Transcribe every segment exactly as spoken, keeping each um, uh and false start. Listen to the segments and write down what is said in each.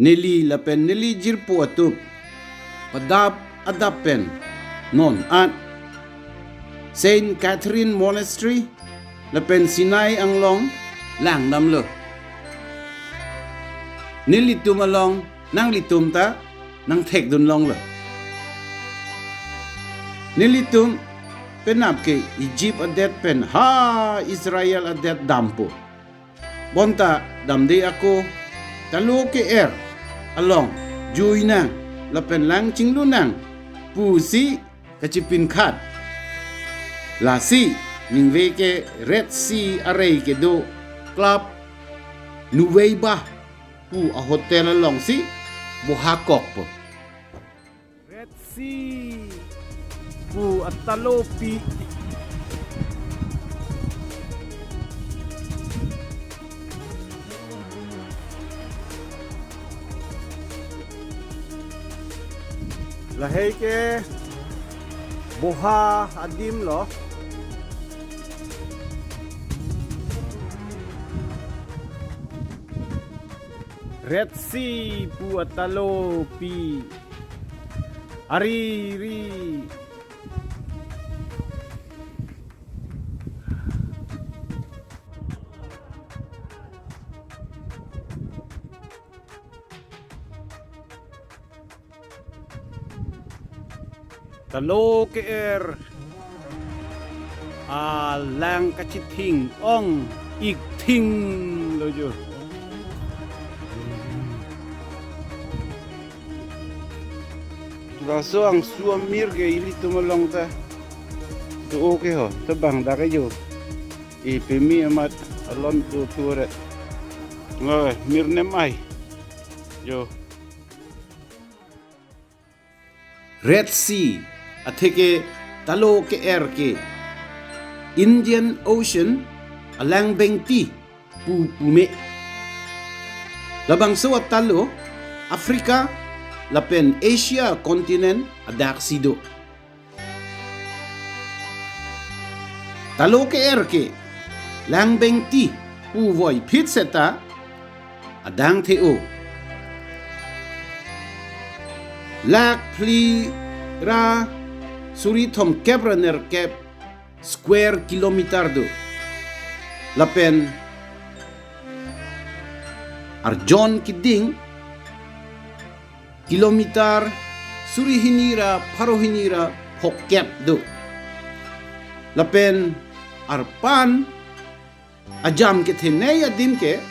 Neli lapen neli jirpo atum padap adap pen non an Saint Catherine Monastery lapen Sinai Anglong langdamlo. Nelitum along nanglitum ta nangthekdun longlo. Nelitum penap ke Egypt adet pen ha Israel adet dampo. Bonta damde ako talo ke-er along jui nang lapen lang chinglu nang pusi kachipinkhat. Lasi ningve ke Red Sea arei kedo Club Nuweiba pu a-hotel alongsi bohakokpo. Red Sea pu atalopi. Lahei ke boha adim lo. Red Sea pu atalopi. Ari ri. Talo ke-er alang kachithing ong ik thing lo jo. Laso angsu amir ke ilitum along ta do-o ke ho, ta bang dak ke jo. Ipimi amat alon do thuret. Ngoi, mir nem ai. Jo. Red Sea, atheke talo ke-er ke Indian Ocean alang bengti pu pume. Labangso atalo Africa lapen Asia continent adak si do. Talo ke-er ke lang bengti pu voiphit seta adang the-o. Lakh phli ra suri thomkep ra nerkep square kilometer do. Lapen arjon kiding kilometer suri hini ra pharo hini ra phokep do. Lapen arpan ajam kethenei adim ke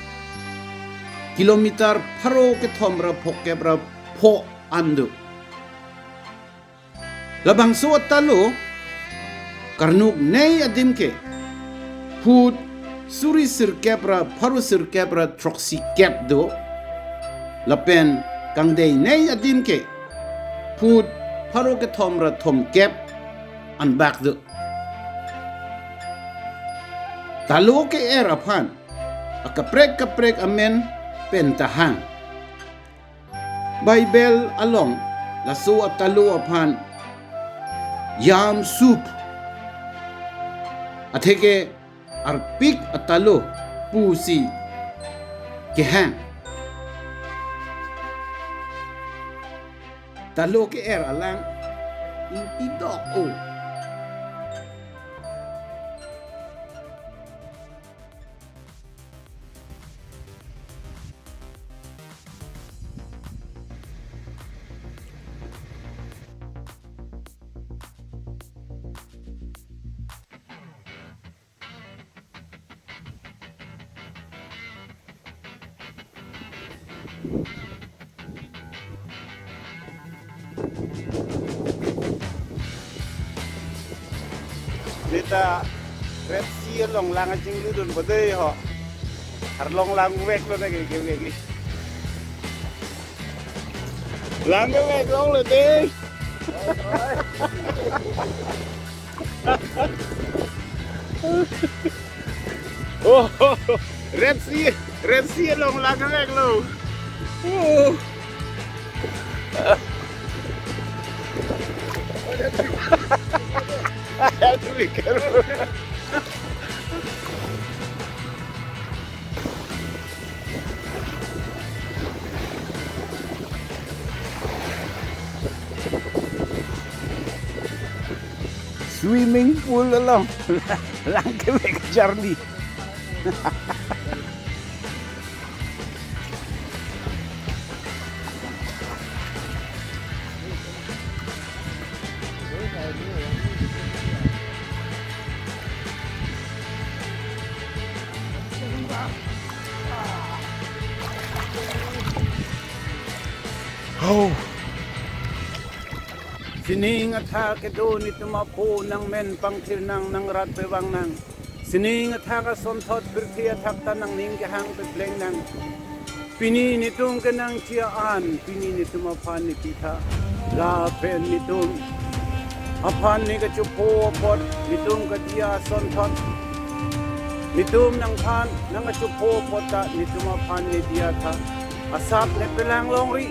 kilometer pharo kethom ra phokep ra pho an do. Labangso atalo karnuk nei adim ke phut suri sirkep ra pharo sirkep ra throksi kep do. Lapen kangdei nei adim ke phut pharo kethom ra thomkep anbak do. Talo ke-er aphan akaprek kaprek amen pen tahang. Bible along laso atalo aphan Yam Suf, atheke arpik atalo pusi kehang. Talo ke-er alang ingti dok-o. Neta Red Sea along lang chingludun bodei ho. Arlong langveklo na ke ke ke. Langvek longlo dei. Oh, Red Sea, Red Sea along langveklo. Oh. I have to be careful. Swimming pool along lang keme kacharli. Oh. Sining athak kedo netum aphu nangmen pangthir nang, nangrat pevang nang. Sining athak asonthot pirthe athak ta nangning kehang pepleng nang. Pini netum kenangji an, pini netum aphan nepitha. Lapen netum aphan ne kachopho apot, netum kadiya asonthot, netum nangphan nangkachopho apot ta netum aphan nediya tha. Asap nepelang longri,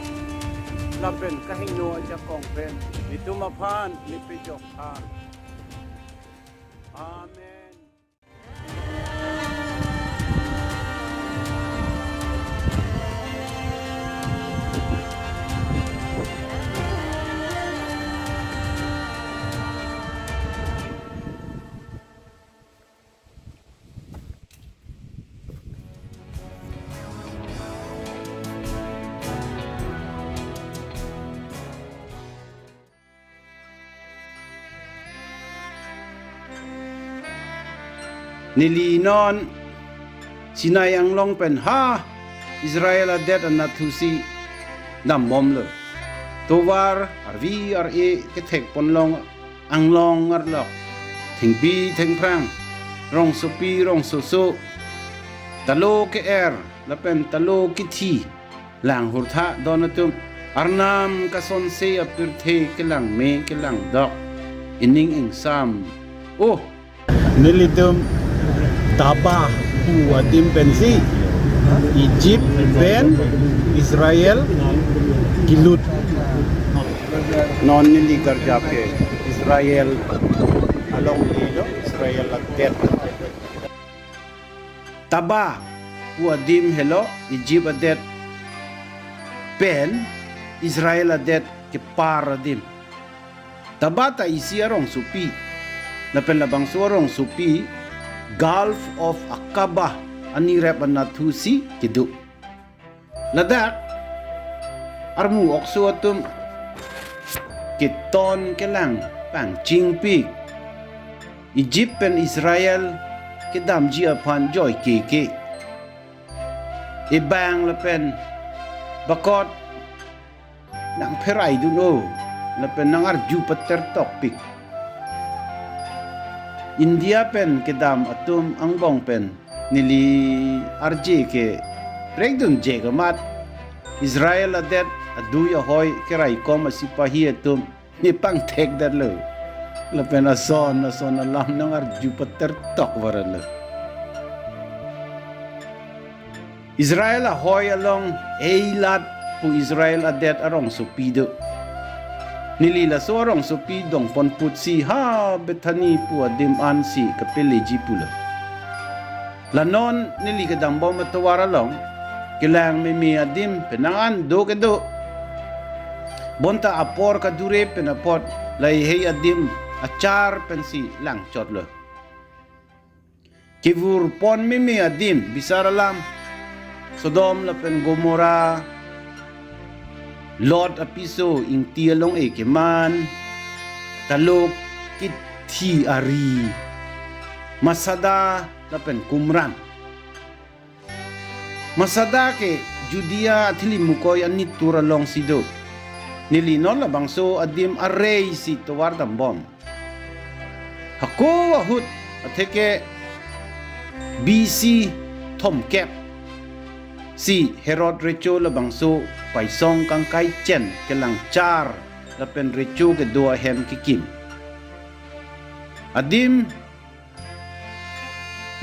lapen kahingno ajakong pen netum aphan nepejok tha. Amen. Neli non Sinai anglong pen ha Israel adet anatthu si dambomlo. Tovar arvi ar-e kethek ponlong anglong arlok, thengpi thengphrang, rongsopi rongsoso, talo ke-er lapen talo kithi, lang hurtha don atum, arnam kasonse apirthe kelangme kelangdok, ining ingsam. Oh, nelitum Taba pu adim pensi Egypt pen Israel kelut. Non neli karjap ke Israel along neli lo, Israel adet. Taba pu adim helo Egypt adet pen Israel adet kepar adim. Taba ta isi arongsopi, lapen labangso arongsopi Gulf of Aqaba anirep anatthu si kedo. Ladak armu okso atum keton kelang pangchingpik, Egypt pen Israel kedamji aphan joike ke, ebang lapen bakot nangpherai dun-o, lapen nangarju pater tokpik. India pen kedam atum angbong pen neli arje ke prekdun je kamat, Israel adet adui ahoi keraikom asipahi atum nepangthekdetlo. Lapen ason ason alam nangarju pater tok varanlo. Israel ahoi along Eilat pu Israel adet arongsopi do. Neli laso arongsopi dongponputsi ha Bethany pu adim ansi kapeleji pulo. La non neli kedambom atovar along kelang meme adim penang an do kedo. Bonta apor kadure pen apot lahei adim achar pensi langchotlo. Kevurpon meme adim bisar alam, Sodom lapen Gomora, Lot apiso ingti along-e keman, talo kithi ari, Masada lapen Qumran. Masada ke Judea athili mukoi anitur alongsi do. Neli non labangso adim arei si tovar dambom. Hako ahut atheke B C thomkep si Herod recho labangso paisong kangkai chen kelangchar lapen recho kedo ahem kekim. Adim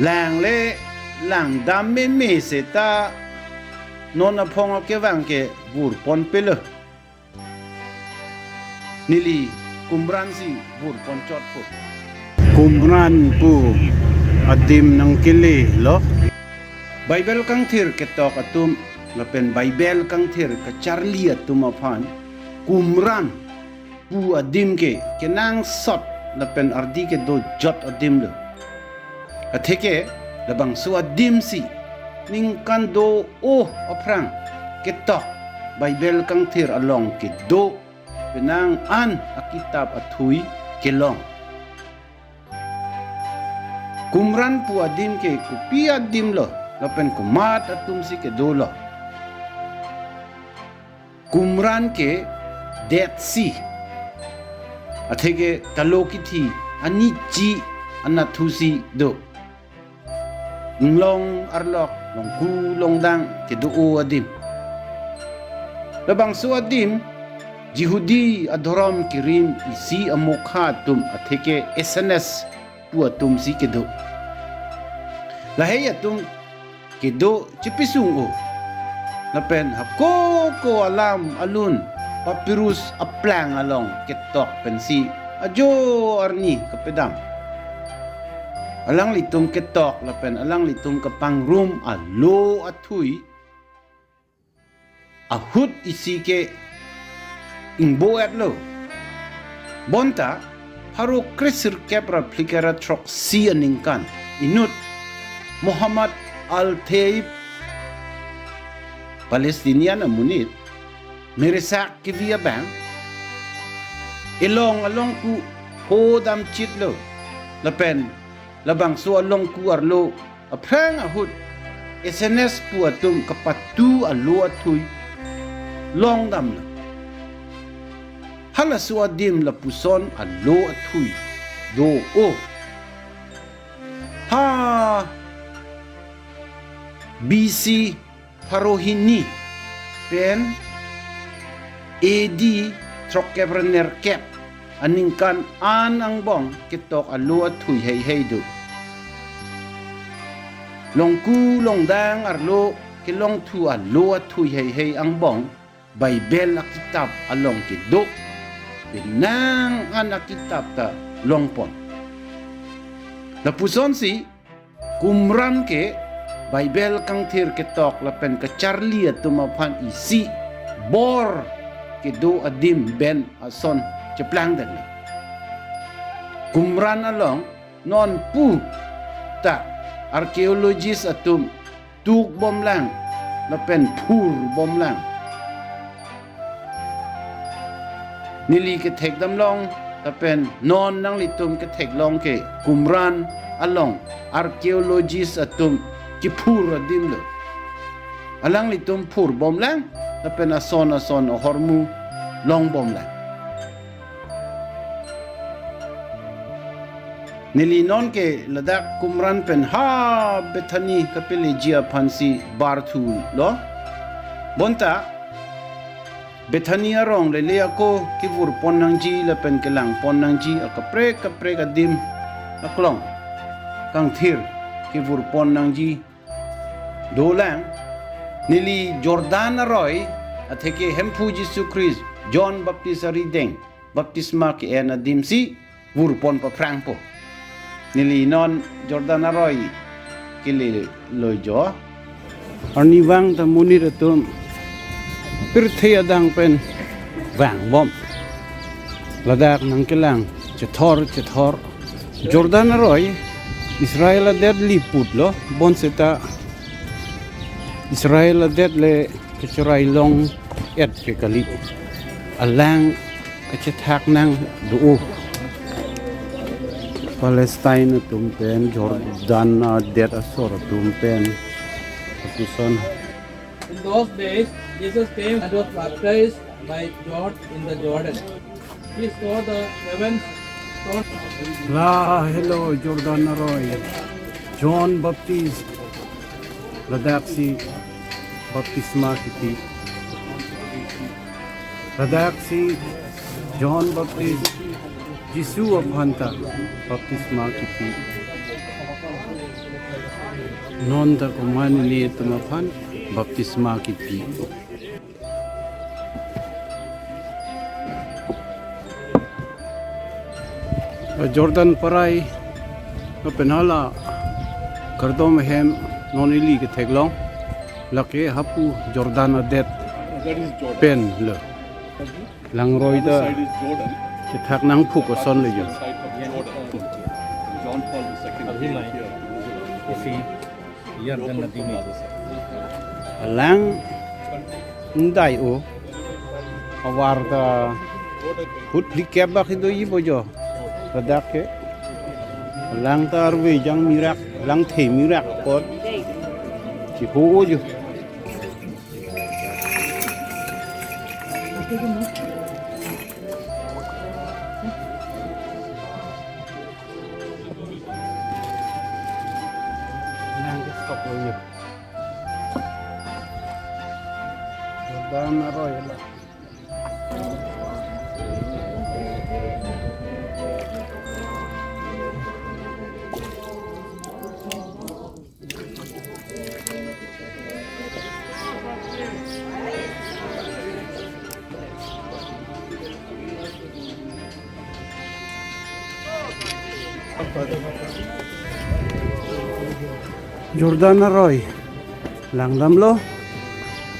lang le langdam meme seta non aphong akevang kevurponpelo. Neli Qumran si vurponchotpo. Qumran pu adim nangkele lo. Bible kangthir ketok atum lapen Bible kangthir kacharli atum aphan Qumran pu adim ke kenangsot lapen ardi kedojot adim lo. Atheke labangso adim si ningkan do-o aphrang ketok Bible kangthir along kedo penang an akitap athui kelong. Qumran pu adim ke kopi adim lo, lapen komat atum si kedo lo. Qumran ke Dead Sea, atheke kalo kithi anichi anathu si do. Inglong arlok, longku longdang kedo-o adim. Labangso adim Jihudi adhorom kerim isi amokha atum atheke Essenes pu atum si kedo. Lahei atum kedo chepisung-o. Lapen hako ko alam alun papirus aplang along ketok pensi ajo arni kapedam. Alanglitum ketok lapen alanglitum kepangrum alo athui ahut isi ke ingbo-et lo. Bonta pharo kresirkep ra phlikep ra throksi aningkan inut Muhammad Al-Taib, Palestinian amonit, meresak kevi abang, elong alongku pho damchit lo, lapen labangso alongku arlo aphrang ahut Essenes pu atum kapatu alo athui longdam lo. Halaso adim lapuson alo athui do-o. Ha B C pharo hini pen A D throkkep ra nerkep aningkan an angbong ketok alo athui heihei do. Longku longdang arlo kelongthu alo athui heihei angbong Bible akitap along kedo. Penang an akitap ta longpon. Lapusonsi Qumran ke Bible kangthir ketok lapen kacharli atum aphan isi bor kedo adim pen ason cheplangdetlo. Qumran along non pu ta archaeologist atum tukbomlang lapen phurbomlang. Neli kethekdamlong lapen non nanglitum ketheklong ke Qumran along archaeologist atum kephur adim lo. Alanglitum phurbomlang lapen ason ason ahormu longbomlang. Neli non ke ladak Qumran pen ha Bethany kapeleji aphansi barthulo. Bonta Bethany arong lele ako kevurpon nangji lapen kelangpon nangji akaprek kaprek adim aklong kangthir kevurpon nangji dolang. Neli Jordan aroi atheke Hemphu Jisu Christ John Baptist arideng baptisma ke-en adimsi vurpon paphrangpo. Neli non Jordan aroi kele loijo. Arnivang ta monit atum pirthe adang pen vangbom. Ladak nangkelang chethor chethor. Jordan aroi Israel adet liputlo, bonseta Israel adet le kecherai long-et ke kali. Alang kachethak nang do-o. Palestine atum pen, Jordan adet asor atum pen, lapuson. In those days, Jesus came and was baptized by John in the Jordan. He saw the heavens torn. Lahelo Jordan aroi John Baptist ladaksi baptisma kipi. Ladaksi John Baptist Jisu aphanta baptisma kipi. Non ta komatne atum aphan baptisma kipi. Jordan parai lapen hala kardom ahem non ili ketheklong, lake hapu Jordan adet That is Jordan. Pen lo. Langroi Other ta side is Jordan. Kethak nangphuk ason le jo. Alang ndai o. Avar ta hut phlikep bak hindo ibo jo. Ladak ke. Alang ta arve jang mirak, lang the mirak kot. Chiho o jo. Nang ke stop lo yo. Jordan aroi lo. Jordan aroi langdamlo,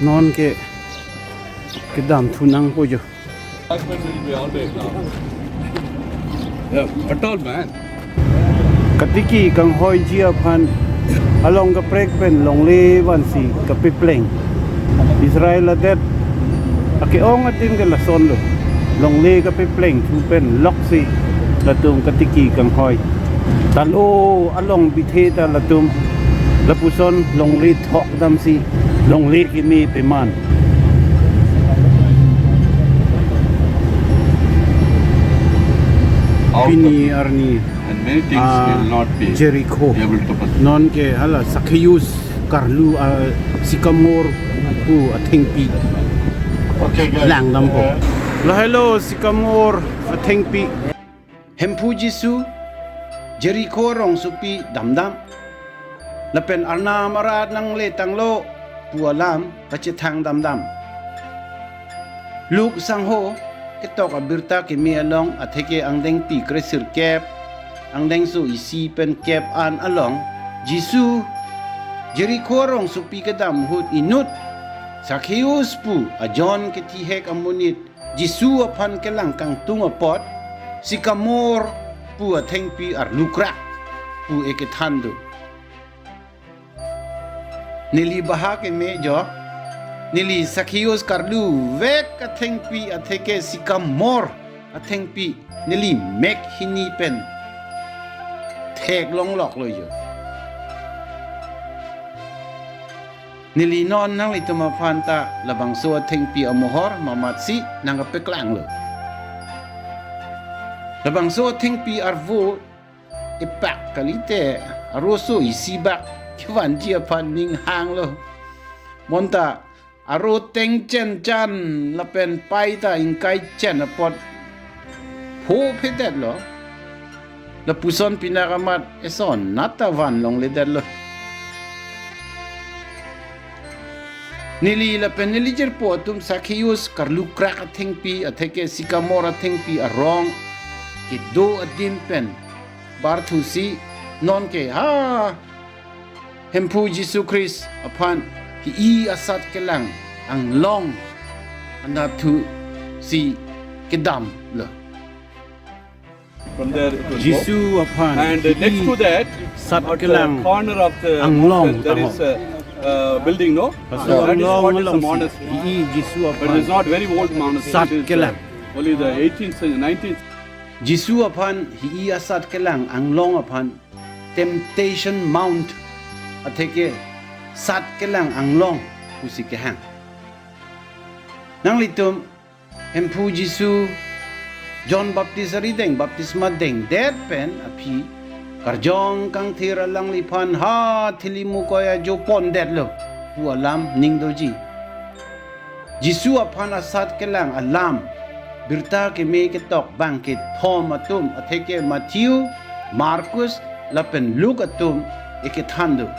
non ke kedam thu nangpo jo. Yeah, a tall man. Katiki kanghoiji aphan along kaprek pen longle vansi kapepleng. Israel adet ake-ong adim ke lason lo. Longle kapepleng thu pen loksi latum katiki kanghoi. Tan o along bithe ta latum lapuson longle thok damsi longle keme peman. Pini arni, and many things ah, will not be Jericho. Able to perform. Non ke hala Zacchaeus karlu, ah, Sycamore pu athengpi. Okay, guys. Langdampo. Uh, lahelo Sycamore athengpi. Hemphu Jisu Jericho rongsopi damdam. Lapen Arnam arat nangle tanglo pu alam kachethang damdam. Luke sangho ketok abirta keme along atheke angdengpi kresirkep, angdengso isi pen kep an along Jisu Jericho rongsopi kedam ahut inut Zacchaeus pu ajon kethihek amonit Jisu aphan kelang kangtung apot, Sycamore pu athengpi arlukrak pu ekethan do. Neli baha keme jo, neli Zacchaeus karlu vek athengpi atheke Sycamore athengpi neli mek hini pen theklonglok lo jo. Neli non nanglitum aphan ta labangso athengpi amohor mamatsi nangkapeklang lo. Labangso athengpi arvo epak kalite aroso isi bak kevanji aphan ning hang lo. Bonta aro tengchen chan lapen pai ta ingkai chen apot pho phedet lo. Lapuson pinak amat eson nat ta van longledet lo. Neli lapen neli jirpo atum Zacchaeus karlukrak athengpi atheke Sycamore athengpi arong kedo adim pen barthusi non ke ha Hemphu Jisu Christ aphan hi-i asat kelang anglong anatthu si kedam lo. From there it will go. Jisu aphan and, uh, next to that, sat at the kelang corner of the anglong mountain, there is a, uh, building, no? Laso that is anglong what is a alongsi monastery. Hi-i Jisu aphan, but it is not very old monastery. Sat kelang. It is, uh, only the eighteenth century, nineteenth. Jisu aphan hi-i asat kelang anglong aphan Temptation Mount atheke sat kelang anglong pusi kehang. Nanglitum Hemphu Jisu John Baptist arideng baptisma dengdet pen aphi karjong kangthir alangliphan ha thili mukoi ajo pondetlo pu alam ning doji. Jisu aphan asat kelang alam birta keme ketok bangkethom atum atheke Matthew, Markus lapen Luke atum ekethan do.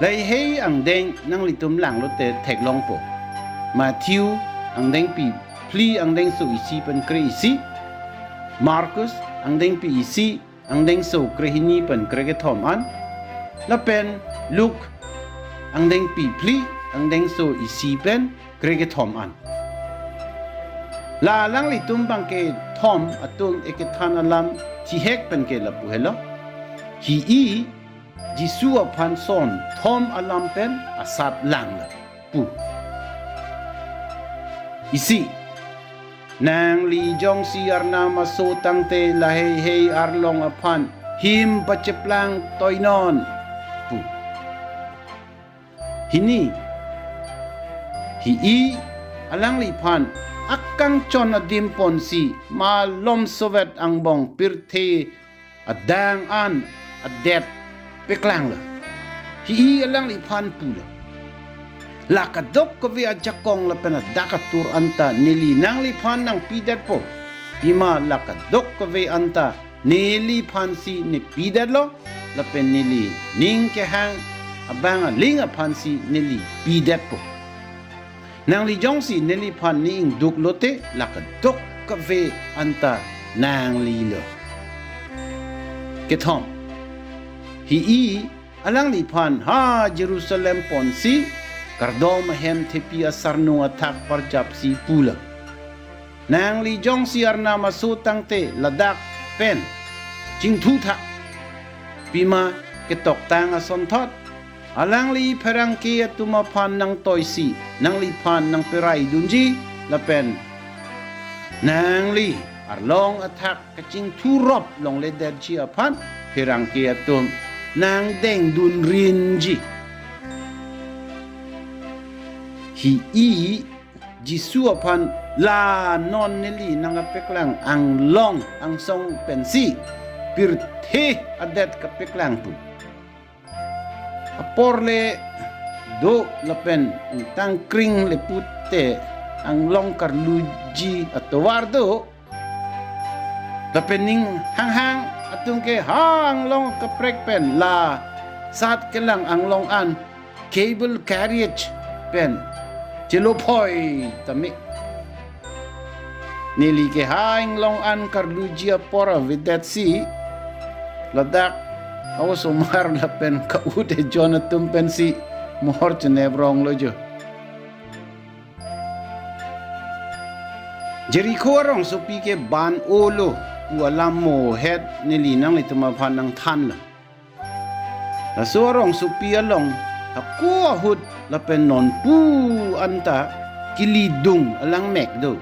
Lahei angdeng nanglitum langlote theklongpo. Matthew angdengpi phli angdengso isi pen kre-isi, Markus angdengpi isi angdengso krehini pen krekethom an, lapen Luke angdengpi phli angdengso isi pen krekethom an. La alanglitum bangkethom thom atum ekethan alam thihek pen ke lapu helo. Hi-i Jisu aphan son thom alam pen asat lang lapu. Isi, nangli jongsi Arnam aso tangte laheihei arlong aphan him pacheplang toinon pu. Hini, hi-i alangliphan akangchon adim ponsi malom sovet angbong pirthe adang an adet peklanglo. Hi-i alangliphan pulo, la kadokave ajakong lapen adak atur anta neli nangliphan nangpidetpo. Pima la kadokave anta neliphansi nepidetlo, lapen neli ning kehang abang aling aphansi neli pidetpo. Nangli jongsi neliphan ne-ingduk lote, la kadokave anta nanglilo. Kethom, hi-i alangliphan ha Jerusalem ponsi kardom ahem thepi asarnung athak parjapsi pulo, nangli jongsi Arnam aso tangte ladak pen chingthutha. Pima ketoktang asonthot alangli pherangke atum aphan nangtoisi nangliphan nangperaidunji, lapen nangli arlong athak kachingthurop longledetji aphan pherangke atum nangdengdunrinji. Hi-i Jisu aphan la non neli nangkapeklang anglong angsong pensi pirthe adet kapeklang pu. Apor le do lapen tangkring le pute anglong karluji atovar do. Lapen ning hanghang atum ke ha anglong kaprek pen la sat kelang anglong an cable carriage pen chelophoi tame. Neli ke ha anglong an karluji apor avedetsi ladak aosomar lapen ka-ut ejon atum pensi mohor chenepronglo jo. Jeriko arongsopi ke ban-olo pu alam mohet neli nanglitum aphan nangthanlo. Laso arongsopi along hako ahut lapen nonpu anta kelidung alangmek do.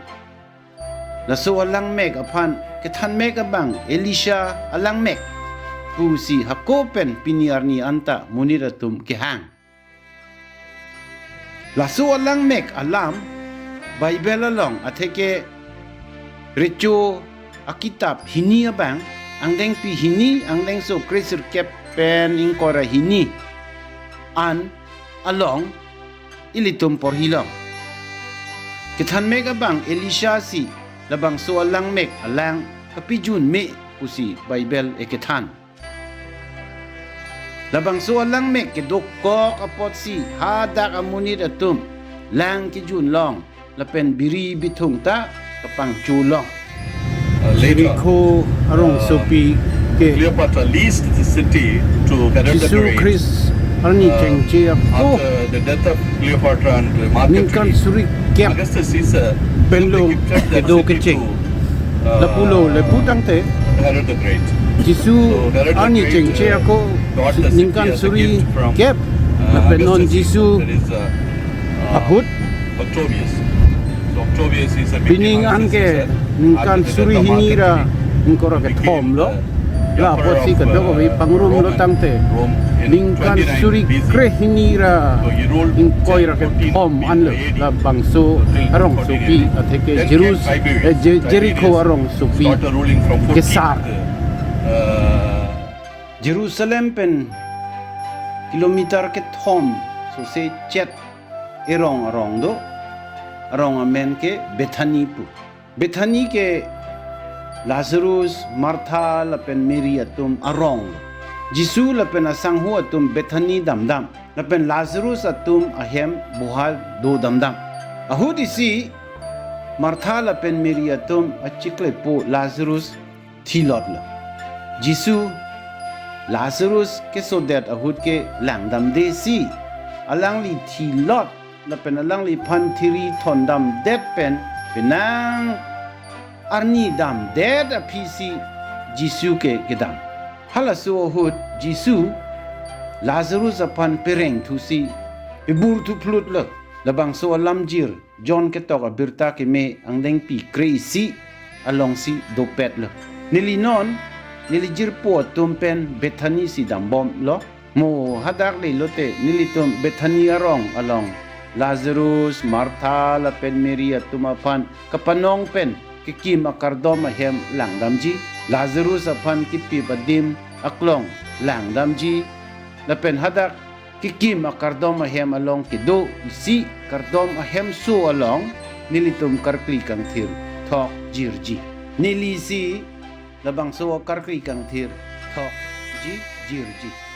Laso alangmek aphan kethanmek abang Elisha alangmek pusi hako pen pini arni anta monit atum kehang. Laso alangmek alam Bible along atheke Recho akitap hini abang angdengpi hini angdengso kresirkep pen ingkoi ra hini an along ilitum porhilong. Kethanmek abang Elisha si labangso alangmek alang kapijun me pusi Bible ekethan. Labangso alangmek kedokok apotsi hadak amonit atum lang kejunlong lapen biri bithung ta kapangchulong. Uh, later, Jeriko arongsopi uh, ke Cleopatra leased the city to Herod the Great. Jisu Christ arni uh, chengche ako after the death of Cleopatra and Mark ningkan Antony, suri kep Augustus Caesar penlo simply gifted that kedo city keche to, uh, lapulo lapu tangte Herod the Great. Jisu so Herod the arni Great, chengche uh, ako got the city ningkan as a suri gift from, kep uh, lapen non Augustus Jisu Caesar. There is, uh, uh, ahut Octavius. So Octavius is a pining an ke ningkan suri hini ra ingkoi ra kethom lo. La apotsi kadokave pangrum lo tangte ningkan suri kre hini ra ingkoi ra kethom anlo labangso arongsopi atheke Jerus eh, Je- Jeriko arongsopi kesar. Jerusalem pen kilometer kethom sose chet erong arong do. Arong amen ke Bethany pu. Bethany ke Lazarus, Martha lapen Mary atum arong. Jisu lapen asangho atum Bethany damdam. Lapen Lazarus atum ahem boha do damdam. Ahut isi Martha lapen Mary atum achiklepo Lazarus thilotlo. Jisu Lazarus kesodet ahut ke langdamde si alangli thilot lapen alangliphan thiri thondamdet pen penang arni damdet aphi si Jisu ke kedam. Halaso ahut Jisu Lazarus aphan pereng thusi pebur thuphlutlo. Labangso alamjir John ketok abirta keme angdengpi kre-isi alongsi dopetlo. Neli non neli jirpo atum pen Bethany si dambomlo. Mo hadak le lote nelitum Bethany arong along Lazarus, Martha lapen Mary atum aphan kapanong pen kekim akardom ahem langdamji. Lazarus aphan kipip adim aklong langdamji. Lapen hadak kekim akardom ahem along kedo isi kardom ahemso along nelitum karkli kangthir thok jirji. Neli si labangso karkli kangthir thokji jirji.